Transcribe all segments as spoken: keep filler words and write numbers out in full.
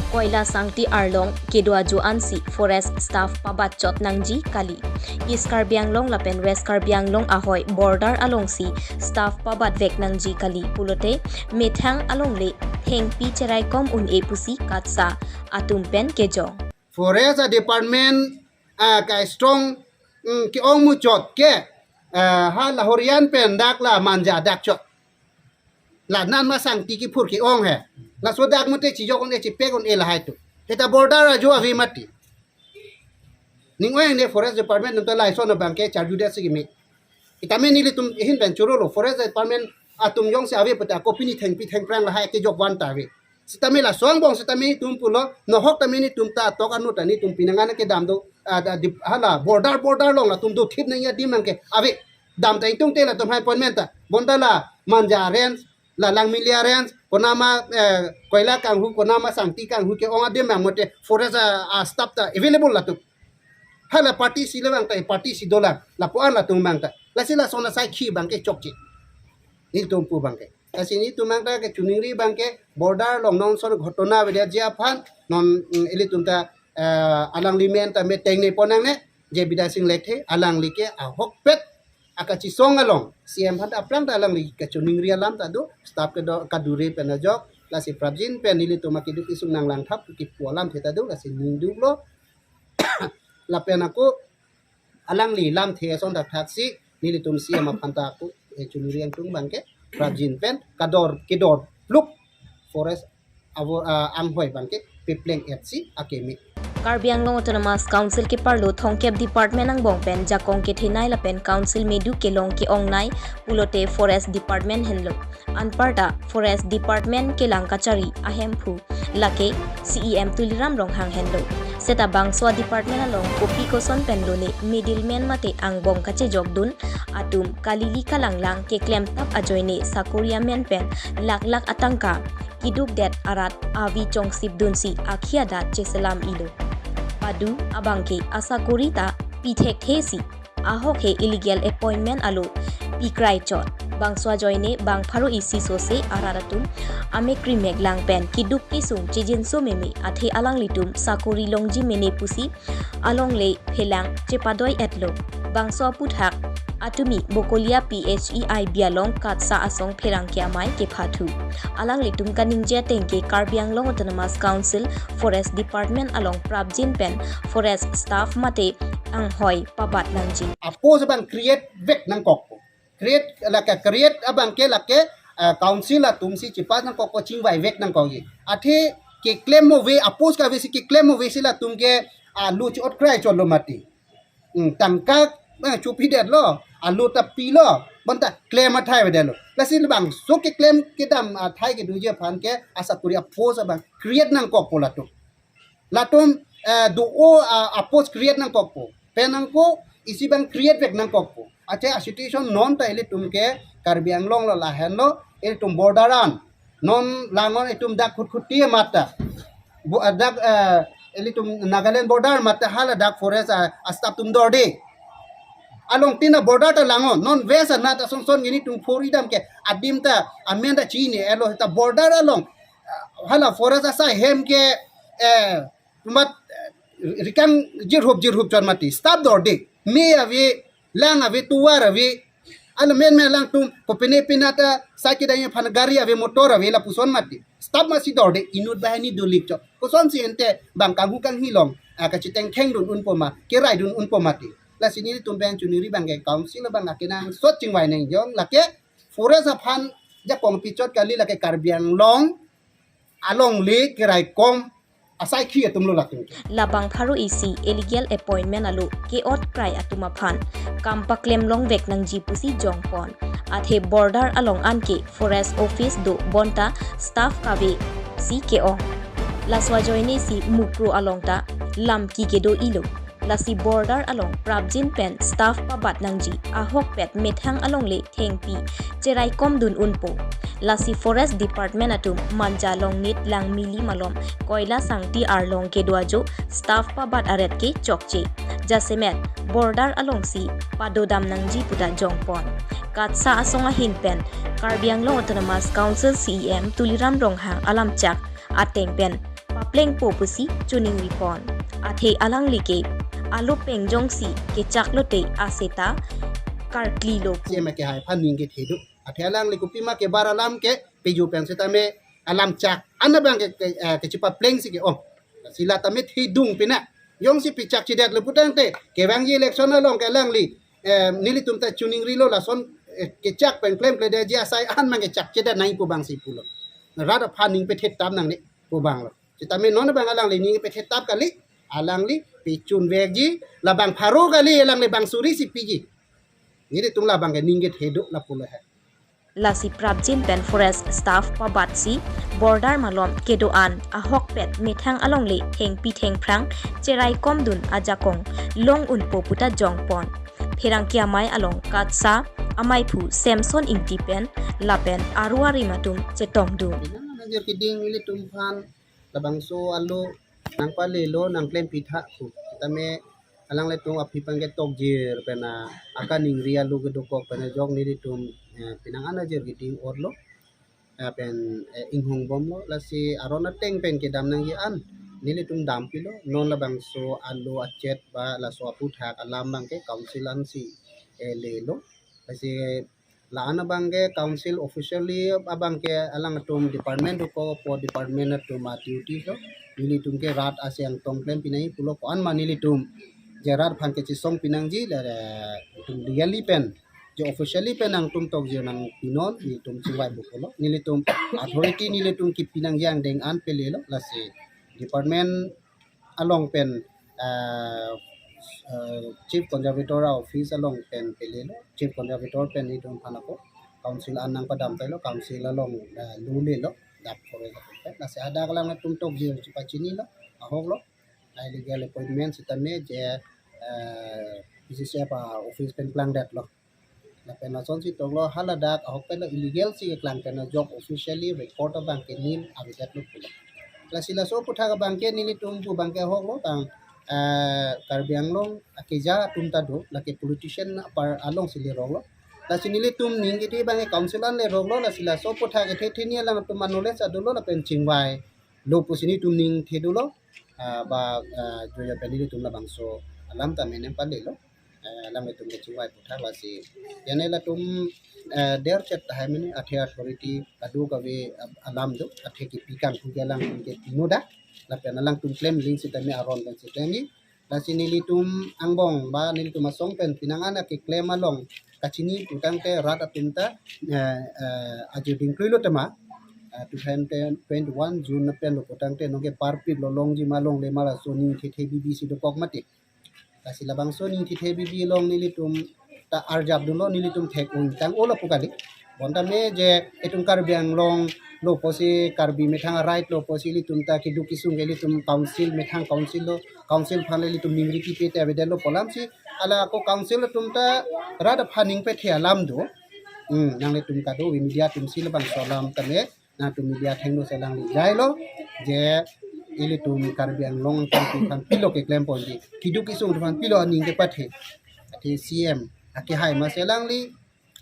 Koilasangti arlong kedo ajo ansi forest staff pabatchot nangji kali. East Karbi Anglong lapen West Karbi Anglong ahoi border alongsi staff pabatvek nangji kali pulote methang alongle thengpi cheraikom un-e pusi KATSA atum pen kejong. Forest department, ah, kaistrong, mm, ke-ong muchot ke, ah, ha la Horian pen dak la Manja dak chot. La nan ma Sangti kiphur ke-ong he. Laso dak mute chijok un-e chipek un-e lahai atum. Heta border ajo ave mati. Ning-oi ne forest department atum ta lason abang ke charju det si kimi. Sitame nelitum ahin pen chorolo forest department atum jongsi ave pute ako pini thengpi thengphrang lahai kejok van ta ave. Sitame laso angbong sitame netum pulo, nohok tame netum ta tok anu ta netum pinangan kedam do, ah, da, di, hala, border, border along latum dothip nangji adim abang ke ave. Dam ta ingtungte latum hai appointment ta. Bonta la Manja range, la Langmili range, konama, eh, Koila kanghu, konama Sangti kanghu ke-ong adim abang mute forest, ah, ah, staff ta available latum. Hala party isi le abang ta, party isi dolang, lapu-an latum abang ta. Lasi lason asaikhi abang ke chokche. Netum pu abang ke. Lasi netum abang ta kechiningri abang ke border along non son ghotona avedet ji aphan non, mm, ilitum ta, eh, alangli men ta meeting ne pon nangne, J Bidya Sing Lekthe, alangli ke ahokpet akachisong along C M aphan ta aphrang ta alangli kechiningri alam ta do, staff kedo kadure pen ajok, lasi prapjin pen nelitum akeduk kesung nanglangthap kipu alamthe ta do, lasi ningduklo. Lapen ako alangli lamthe ason thakthak si nelitum C M aphan ta ako, eh, chiningri angtung abang ke prapjin pen kador kedor pluk forest avo, ah, anghoi abang ke pepleng-et si akeme. Karbi Anglong Autonomous Council keparlo thomkep department angbong pen jakong kethenei lapen council medu kelong ke-ongnei pulote forest department henlo. Anparta forest department kelang kachari ahemphu lake C E M Tuliram Ronghang henlo. Seta bangso department along kopi koson pen lone middleman mate angbong kachejokdun atum kalili kalanglang keklemtap ajoine sakori amen pen lakh lakh atangka kidukdet arat avi chongsipdunsi akhi adat cheselam-ilo. Padu abang ke asakori ta pithekthe si ahok he illegal appointment alo pikraichot. Bangso ajoine bang pharo isi sose arat atum amek rimek lang pen kiduk kesung chejinso meme athe alanglitum sakori longji mene pusi alongle phelang chepadoi-etlo. Bangso aputhak atumi Bokolia P H E I B along KATSA asong pherangke amei kepathu. Alanglitum kaningje ateng ke Karbi Anglong Autonomous Council Forest Department along prapjin pen forest staff mate anghoi pabat nangji. Apost abang create vek nangkokpo. Create, lake create abang ke lake, eh, council atum si chipass nangkokpo, chingvaivek nangkokji. Athe keklem ave, apost kave si keklem ave si latum ke, ah, lo chi-ot kraichotlo mati. Hmm, tangka, eh, chopidetlo, alo ta pilo, bonta klem athai avedetlo. Lasi labangso keklem kedam athai kedoji aphan ke asakori apost abang create nangkokpo latum. Latum, eh, do-o, ah, apost create nangkokpo. Pen nangko isi abang create vek nangkokpo. Athe asituation non ta ilitum ke Karbi Anglong lo lahenlo, ilitum border an. Non langon itum dak Khutkhuti amat ta. Bo-, ah, dak, eh, ilitum Nagaland border amat ta hala dak forest, ah, astaff atum dorde. Along tin aborder ta langon. Non West anat asonson gini tum phori dam ke adim ta amen ta chini elo ta border along. Ah, hala forest asai hem ke, eh, tumat, eh, rikang jirhup jirhup chot mati. Staff dorde. Me ave, lang ave, tovar ave. Alo men men alangtum kopine pine ta cycle dai aphan gari ave, motor ave, lapuson mati. Staff masi dorde, inut banghini dolik chot. Kosonsi ante bang kanghu kanghi along, ah, kachitengkheng dun unpo ma, kerai dun unpo mati. Lasi nelitum pen chiningri abang ke council abang akenangsot chingvai nangjong lake forest aphan jakong pichot kali, lake Karbi Anglong alongle keraikom asaikhi atumlo latum ke. Labang pharo isi illegal appointment alo ke-ot krai atum aphan kam paklem longvek nangji pusi jongpon. Athe border along anke forest office do bonta staff kave si ke-ong. Laso ajoine si Mukro along ta lam ki kedo-ilo. Lasi border along prapjin pen staff pabat nangji, ahokpet methang alongle thengpi cheraikom dun unpo. Lasi forest department atum Manja Longnit, Langmili malom Koilasangti arlong kedo ajo staff pabat aret ke chokche. Jasemet border alongsi padodam nangji puta jongpon. KATSA asong ahin pen Karbi Anglong Autonomous Council C E M Tuliram Ronghang alamchak ateng pen plengpo pusi choningri pon. Athe alangli ke alo pengjongsi kechak lote aseta karkli lo pu. CEM akehai aphan ning kethe do. Athe alangli kopima kebar alam ke peju pen setame alam chak an abang ke, ke, eh, kechipapleng si ke, oh, sila tame thedung pina. Jongsi pichak chedet lo putangte kevangji election along ke alangli, eh, nelitum ta choningrilo lason, eh, kechak pen klemkledetji asai an mang kechak chedet nangji pu abangsi pulo. Rat aphan ning pethe tap nangne pu abang lo. Setame non abang alangli ning pethe tap kali, alangli pechunvekji, labang pharo kali, alangli bang suri si piji. Nelitum labang ke ning kethe do lapu lo he. Lasi prapjin pen forest staff pabatsi border malom kedo-an ahokpet methang alongle thengpi thengphrang cheraikomdun ajakong long unpo puta jongpon. Pherangke amei along KATSA ameiphu Samson Ingti pen lapen aru arim atum chetongdun. Pinang anajir keding nelitum aphan labangso alo nangpalelo nangklempitha pu. Tame alanglitum aphi abang ke tokjir pen a akaningri alo kedokok pen ajok nelitum, eh, pinang anajir keding orlo. Eh, pen, eh, inghongbomlo lasi aron ateng pen kedam nangji an nelitum dampilo, non labangso alo achet ba laso aputhak alam abang ke council ansi, eh, lelo. Lasi la-an abang ke council officially abang ke alangtum department dokok apot department atum a duty lo. Nelitum ke rat aseng tong klem pinangji pulo ko-an ma nelitum je rat aphan kechesong pinangji la, eh, itum legally pen je officially pen nangtum tokjir nangpinon nelitum chingvaipo pulo. Nelitum authority nelitum kipinangji angdeng an pelelo lasi department along pen, ah, ah, Chief Conservator a office along pen pelelo, Chief Conservator pen itum aphan ako council an nangpadam tailo, council along, ah, lulelo dak forest atum pen. Lasi hadak alangtum tokjir chepachinilo, ahoklo, illegal appointment setame je, ah, PCCF a office pen klangdetlo. Lapen lasonsi toklo, haladak ahok pen lo illegal si keklang pen ajok officially record abang ke nil avedetlo pulo. Lasi laso aputhak abang ke nelitum pu abang ke ahoklo bang, eh, Karbi Anglong akeja atum ta do, lake politician apar alongsi leroklo. Lasi nelitum ning kethe abang ke council an leroklo, lasi laso aputhak kethe theni alangtum knowledge adolo lapen chingvailo pusi nelitum ning the dolo, ah, ba, ah, joya pen nelitum labangso alam tame nangpalelo. Eh, alanglitum kechingvai aputhak lasi. Jane latum, eh, derchet tahai mene athe authority kadokave, ah, alam do, athe kipi kanghu ke alangtum ke pinoda. Lapen alangtum klem ling setame aron pen si klemji. Lasi nelitum angbong ba nelitum asong pen pinang an akeklem along kachini putangte rat atum ta, eh, eh, ajo dingkluilo tema, eh, two thousand twenty-one June pen lo putangte nonke parpik lo longji ma longle ma laso ning thethe bibi si dokok mati. Lasi labangso ning thethe bibi along nelitum ta arjap dunlo, nelitum thek-un tang-olo pu kali. Bonta me je itum Karbi Anglong lo pusi Karbi methang a right lo pusi ilitum ta keduk kesung ke ilitum council methang council lo, council aphan le ilitum ningri pipe te avedetlo pu alamsi hala ako council atum ta rat aphan ning pethe alam do. Hmm, nanglitum kadokave media atumsi labangso alam tame nangtum media athengno si alangli jailo je ilitum Karbi Anglong atum aphan pilo keklemponji, keduk kesung atum aphan pilo aning kepathe. Athe CEM akehai ma si alangli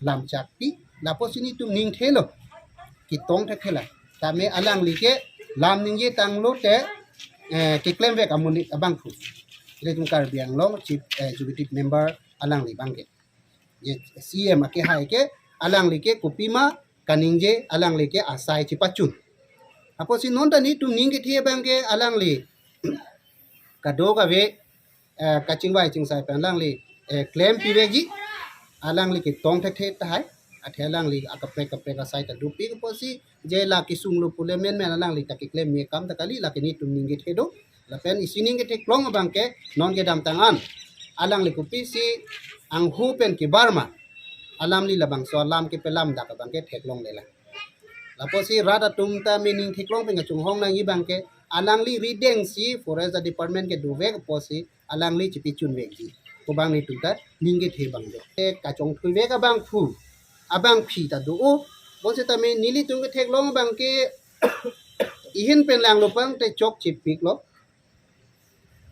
lam chakpi, lapusi nelitum ning thelo, ketong thekthe la. Tame alangli ke lam ningje tanglo te, eh, keklemvek amonit abangphu. Ilitum Karbi Anglong Chief, eh, Executive Member alangli abangke. Je CEM akehai ke alangli ke kopima kaningje alangli ke asai chepachun. Apotsi non ta nelitum ning kethe abangke alangli kadokave, eh, kachingvai chingsai pen alangli, eh, klem pivekji, alangli ketong thekthe tahai, athe alangli akaprek kaprek asai ta dopik apotsi je la kesunglo pule menmen alangli ta keklem me akam ta kali, lake nelitum ning kethe do. Lapen isi ning ketheklong abangke non kedamtang an alangli kopisi anghu pen kebar ma alamli labangso alam kepelam dak abangke theklongle la. Lapusi rat atum tame ning theklong pen kachunghong nangji abangke alangli rideng si forest department kedovek apotsi alangli chepachunvekji pu abang nelitum ta ning kethe abang do. Ke kachongthuivek abangphu abangpi ta do o. Bonsetame nelitum ketheklong abangke ihin pen langlo pang te chokchepiklo.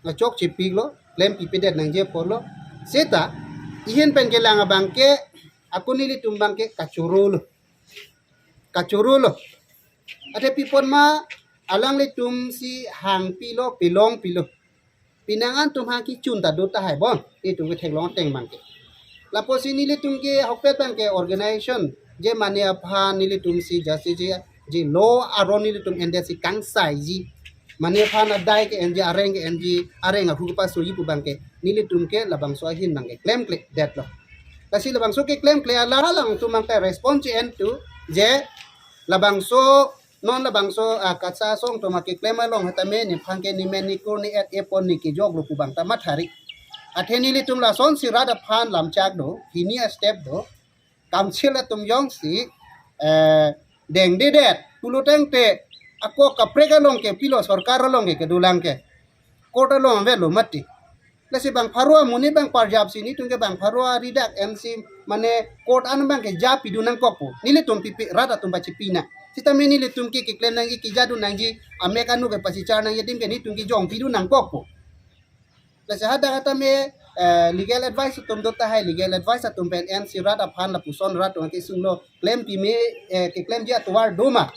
Na chokchepiklo, klem pipedet nangji aporlo. Seta ihin pen kelang abangke ako nelitum abangke kachorolo. Kachorolo. Athe pi apot ma Alanglitum si hang pilo, pilong pilo. Pinang an atum hang kechun ta do tahai bon. Itum ke theklong ateng abang ke. Lapusi nelitum ke ahokpet abang ke organization je mane aphan nelitum si jasi je, je law aron nelitum endet si kangsaiji. Mane aphan adai ke-enji, areng ke-enji, areng ahu kepasoji pu abang ke nelitum ke labangso ahin abang ke klemkledetlo. Lasi labangso keklemkle alam alangtum abang ke response entu je labangso non labangso, ah, KASA asong atum akeklem along setame nephan ke nemen nekur ne-et-e pon ne kejoklo pu abang ta mathari. Athe nelitum lasonsi rat aphan lamchak do, hini astep do, council atum jongsi, eh, dengdedet pulo tangte ako kaprek along ke pilo, sorkar along ke kedolang ke, court along avelo mati. Lasi bang pharo amonit abang parjap si nelitum ke bang pharo ari dak M C mane court an abang ke ja pidun nangkokpo. Nelitum pipi rat atum pachipi nang. Setame nelitum ke keklem nangji, kejadun nangji, amek anu ke pasichar nangji adim ke nelitum ke jong pidun nangkokpo. Lasi hadak setame, eh, legal advice atum do tahai, legal advice atum pen M C rat aphan lapuson rat atum kesunglo klem pime, eh, keklemji atovar do ma.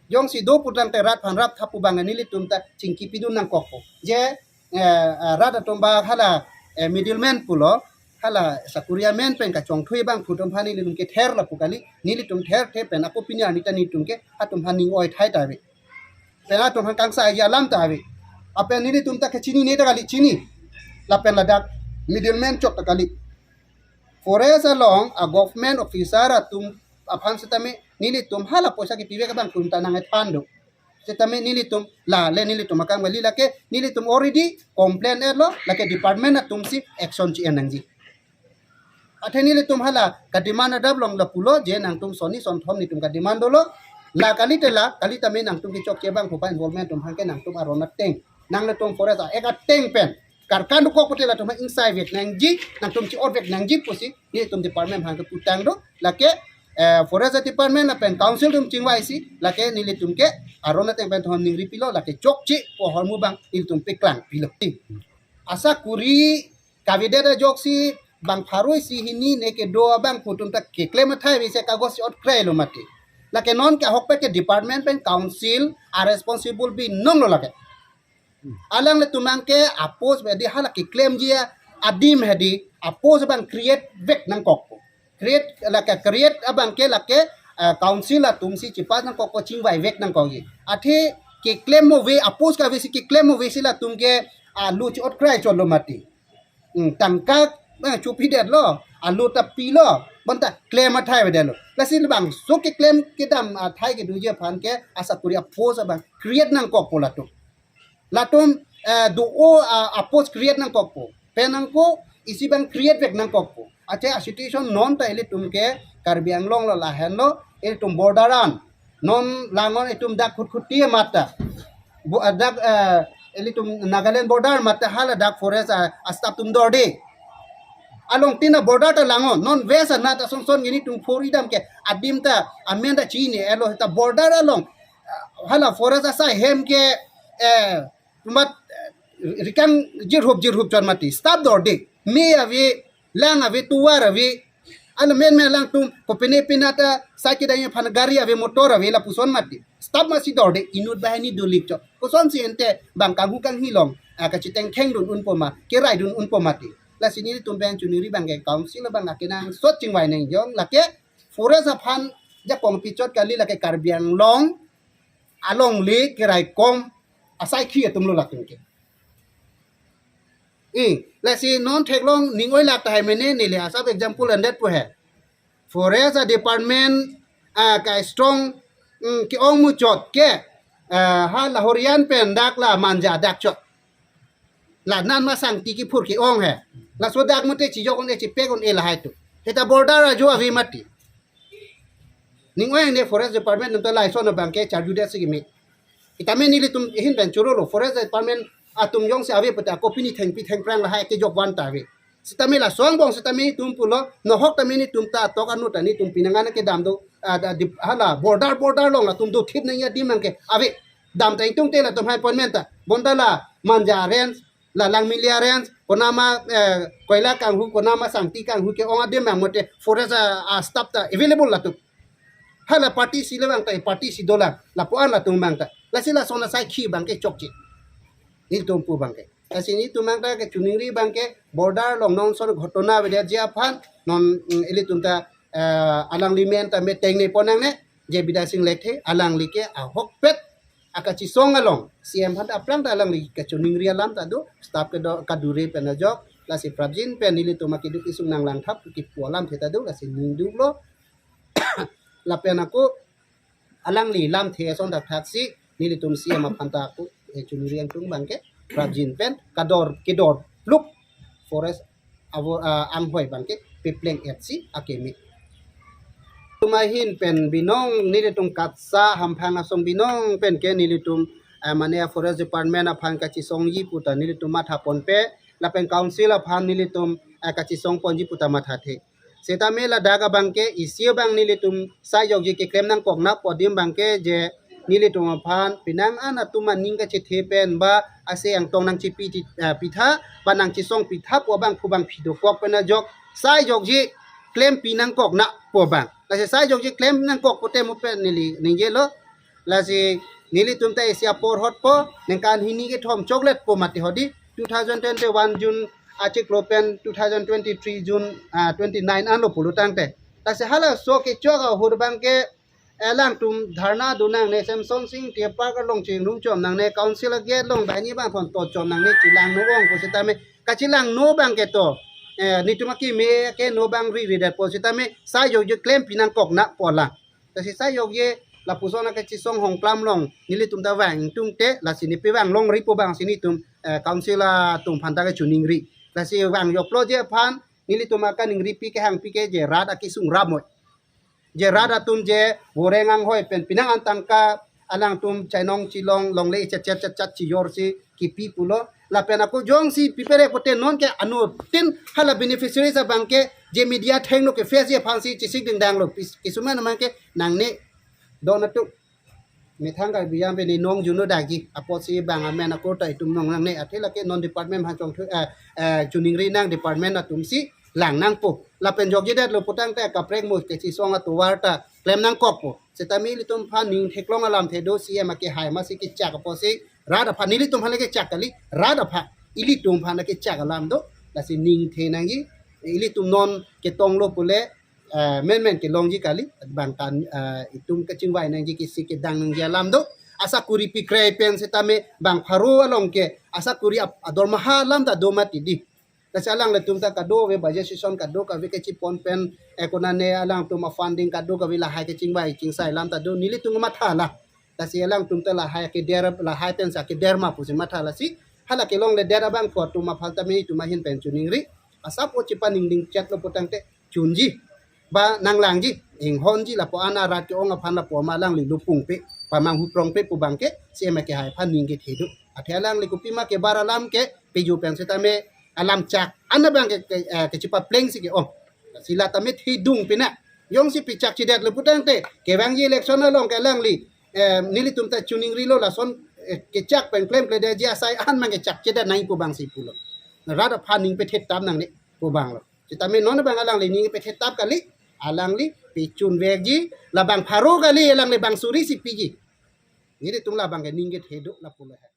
Jongsi do pu tangte rat aphan raptha pu abang nelitum ta chingki pidun nangkokpo. Je, eh, eh, rat atum abang hala, eh, middleman pulo, hala sakori amen pen kachongthui abang pu atum aphan nelitum ke ther lapu kali, nelitum therthe pen ako pini arni ta nelitum ke atum aphan ning oithai ta ave. Pen atum aphan kangsaiji alam ta ave. Lapen nelitum ta kechinine ta kali, chini. Lapen ladak middleman chot ta kali. Forest along a government officer atum aphan setame nelitum hala poisa kepivek abang tum ta nang-ethan do. Setame nelitum la le nelitum akam kali, lake nelitum already complain etlo, lake department atum si action chi-en nangji. Athe nelitum hala kademand adap along lapulo je nangtum sonni sonthom nelitum kademand dolo. La kalite la, kali tame nangtum kechokche abang pu pa involvement atum aphan ke nangtum aron ateng, nanglitum forest a-act ateng pen karkan dukok pute latum aphan ingsai vek nangji, nangtum chi-ot vek nangji pusi nelitum department aphan keputang do. Lake, eh, forest department lapen council atum chingvaisi, lake nelitum ke aron ateng pen thon ningri pilo, lake chokche pu ahormu abang nelitum paklang pilo. Asakori kavedet ajoksi bang pharo isi hini ne kedo abang pu atum ta keklem athai ave si kagos si ot krailo mati. Lake non ke ahokpet ke department pen council a responsible binong lo lake. Alanglitum abang ke a-post hedi hala keklemji adim hedi a-post abang create vek nangkokpo. Create, lake create abang ke lake, eh, council atum si chipass nangkokpo, chingvai vek nangkokji. Athe keklem mo ave, a-post kave si keklem mo ave si latum ke, ah, lo chi-ot krai chotlo mati. Hmm, tangka, eh, chopidetlo, alo ta pilo, bonta klem athai avedetlo. Lasi labangso keklem kedam athai kedoji aphan ke asakori a-post abang create nangkokpo latum. Latum, eh, do-o, ah, a-post create nangkokpo. Pen nangko isi abang create vek nangkokpo. Athe a-situation non ta ilitum ke Karbi Anglong lo lahenlo, ilitum border an. Non langon itum dak Khutkhuti amat ta. Bo-, ah, dak, eh, ilitum Nagaland border amat ta hala dak forest a, a-staff atum dorde. Along tin a-border ta langon. Non West anat asonson gini tum phori dam ke adim ta amen ta chini elo ta border along. Ah, hala forest asai hem ke, eh, mat, eh, rikang jirhup jirhup chot mati. Staff dorde. Me ave, lang ave, tovar ave. Alo men men alangtum kopine pine ta cycle dai aphan gari ave, motor ave, lapuson mati. Staff masi dorde, inut banghini dolik chot. Kosonsi ante bang kanghu kanghi along, ah, kachithengtheng dun unpo ma, kerai dun unpo mati. Lasi nelitum pen choningri abang ke council abang akenangsot chingvai nangji, lake forest aphan jakong pi chot kali, lake Karbi Anglong alongle keraikom asaikhi atum lo latum ke. I, lasi non theklong ning oi lak tahai mene neli asap example endet pu he. Forest a-department, ah, ka strong, mm, ke-ong muchot ke, ah, ha la Horian pen dak la Manja dak chot. La nan ma Sangti kiphur ke-ong he. Laso dak mate chijok un-e chipek un-e lahai tu. Heta border ajo ave mati. Ning oi ne forest department atum ta lason abang ke charju det si kimi. Itame nelitum ehin pen chorolo, forest department atum jongsi ave pute kopine thengpi thengphrang lahai kejok van ta ave. Sitame lason angbong sitame itum pulo, nohok tame nelitum ta tok anu ta nelitum pinang an kedam do, ah, da, di, hala border border along latum dothip nangji adim abang ke ave. Dam ta ingtungte latum hai appointment ta. Bonta la Manja range, la Langmili range, konama, eh, koila kanghu, konama Sangti kanghu ke-ong adim abang mate forest a, a-staff ta available latum. Hala party si le abang ta, party si dolang. Lapu-an latum abang ta. Lasi lason asai khi abang ke chokche. Nelitum pu abang ke. Lasi nelitum abang ta kachiningri abang ke border along non ason ghotona avedet ji aphan non, mm, ilitum ta, eh, alangli men ta me tengne pon nangne, J Bidya Sing Lekthe, alangli ke ahokpet akachisong along C M aphan ta aphrang ta alangli kachiningri alam ta do, staff kedo kadure pen ajok, lasi prapjin pen nelitum akeduk kesung nanglang thap kipu alamthe ta do, lasi ningduklo. Lapen ako alangli lamthe ason thakthak si nelitum C M aphan ta ako, eh, chiningri angtung abang ke prapjin pen kador kedor luk forest avo, ah, anghoi abang ke pepleng-et si akeme. Nelitum ahin pen binong nelitum KATSSA hamphang asong binong pen ke nelitum, ah, mane forest department aphan kachisongji pu ta nelitum matha ponpe lapen council aphan nelitum, ah, kachisong ponji pu ta mathathe. Setame ladak abang ke isi abang nelitum sai jokji keklem nangkok nangpo adim abang ke je nelitum aphan penang an atum aning kachethe pen ba ase angtong nangchipi ti-, ah, pitha ba nangchisong pitha pu abang pu abang pidokok pen ajok sai jokji klempi nangkok nangpo abang. Lasi sai jokji klem nangkok pute mo pen neli ningjelo. Lasi nelitum ta isi apor hotpo, ningkan hini kethom chokletpo mati hodi, two thousand twenty-one June achiklo pen two thousand twenty-three June, ah, twenty-nine anlo pulo tangte. Lasi halaso kechok ahut abang ke, eh, alangtum dharna do nangne, Semson Sing Ingti Park along chingrum chom nangne, council agate along banghini bangphonto chom nangne, chelangno ong pu setame, kachelangno abang ke to, eh, nelitum akeme ke no abang ri ri det pu setame, sai jokji klempi nangkok nangpo la. Lasi sai jokji lapuson akachisong hongklam along nelitum ta vang ingtungte, lasi nepi vang longri pu abang si nelitum, eh, council atum aphan ta kachiningri. Lasi vang joklo je aphan nelitum akaningripi kehangpi ke je rat akesung ramoi. Je rat atum je goreng anghoi pen penang an tangka alangtum chainong chilong longle chet chet chet chet chijor si kipi pulo. Lapen ako jongsi pipere pute non ke anuttin hala beneficiaries abang ke je media thengno ke face je aphan si chisik dingdanglo. Pis-, kisuman abang ke nangne don atum methang Karbi Anglong pen inong juno dagi apotsi bang amen ako ta itum nong nangne athe lake non department aphan chongthu, eh, eh, chiningri nang department atum si lang nangpo. Lapen jokjidetlo pu tangte kaprek mo kachisong atovar ta klem nangkokpo. Setame ilitum aphan ning theklong alamthe do, C M akehai masi kechak apotsi rat aphan, nelitum aphan le kechak kali, rat aphan, ilitum aphan le kechak alam do. Lasi ningthe nangji, ilitum non ketonglo pule, eh, menmen kelongji kali, bang kan, eh, itum kachingvai nangji, kisi kedang nangji alam do. Asakuri pikre pen setame bang pharo along ke asakuri ap-, adormaha alam ta do mati di. Lasi alanglitum ta kadokave budget session kadokave kachipon pen, eh, konane alangtum afunding kadokave lahai kachingvai chingsai alam ta do, nelitum matha la. Lasi alangtum ta lahai keder, lahai pen sa keder ma pusi matha lasi. Hala kelongledet abang ko atum aphan tame itum ahin pen chiningri. Asap o chipaningding chetlo pu tangte chunji ba nanglangji, inghonji lapu-an arat ke-ong aphan lapu ama alangli lupungpe, pamanghu prongpe pu abang ke C M akehai aphan ning kethe do. Athe alangli kopima kebar alam ke peju pen setame alam chak an abang ke, ke, eh, kechipapleng si ke-ong. Lasi la tame thedung pina. Jongsi pechakchedetlo pu tangte kevangji election along ke alangli, eh, nelitum ta chiningrilo lason, eh, kechak pen klemkledetji asai an abang kechakchedet nangji pu abang si pulo. Rat aphan ning pethe tap nangne pu abanglo. Setame non abang alangli ning pethe tap kali, alangli pechunvekji, labang pharo kali, alangli bang suri si piji. Nelitum labang ke ning kethe do lapulo he.